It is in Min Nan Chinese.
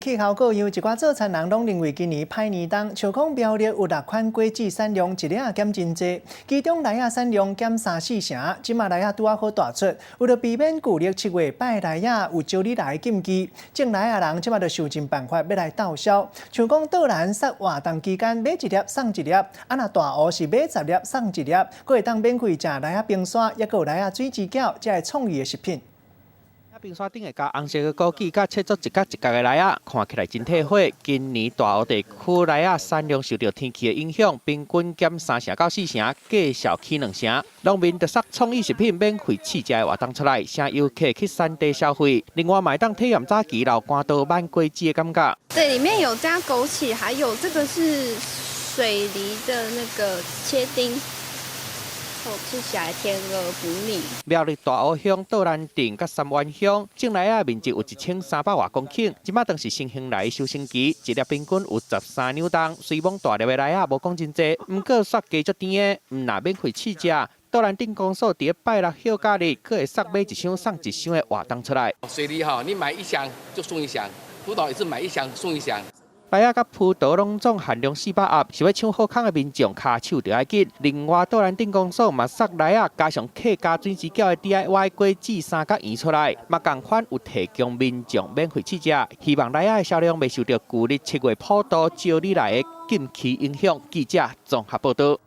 氣候各樣，一寡做田人攏認為今年歹年冬，像講苗栗有六款果子產量一粒仔減真濟，其中梨仔產量減三四成，這馬梨仔拄仔好大出。為著避免舊曆七月拜梨仔有招你來的禁忌，種梨仔人這馬就想盡辦法欲來鬥銷。像講桌蘭殺活動期間買一粒送一粒，啊若大湖是買十粒送一粒，閣會當免費食梨仔冰沙，抑閣有梨仔水煎餃，這个創意的食品。冰沙頂會加紅色的枸杞，佮切做一角一角的梨仔，看起來真體火。今年大湖地區梨仔產量受著天氣的影響，平均減三成到四成，價數起兩成。農民就殺創意食品免費試食的活動出來，請遊客去產地消費。另外，嘛會當體驗早期老關刀挽果子的感覺。對，裡面有加枸杞，還有這個是水梨的那個切丁。吃起來甜而不膩。苗栗大湖鄉桌蘭鎮佮三灣鄉種梨仔面積有1300外公頃，這馬當是新興梨收成期，一粒平均有13兩重。雖罔大粒的梨仔無講真濟，毋過煞加足甜的，毋但免費試食。桌蘭鎮公所佇拜六休假日，閣會殺買一箱送一箱的活動出來。水梨哈，你買一箱就送一箱，葡萄也是買一箱送一箱。梨仔佮葡萄攏總限量400盒，想欲搶好康的民眾跤手著愛緊。另外，桌蘭鎮公所嘛殺梨仔加上客家水煎餃的 DIY 果子三角圓出來，嘛仝款有提供民眾免費試食，希望梨仔的銷量袂受著舊曆七月普渡招你來的禁忌影響。記者綜合報導。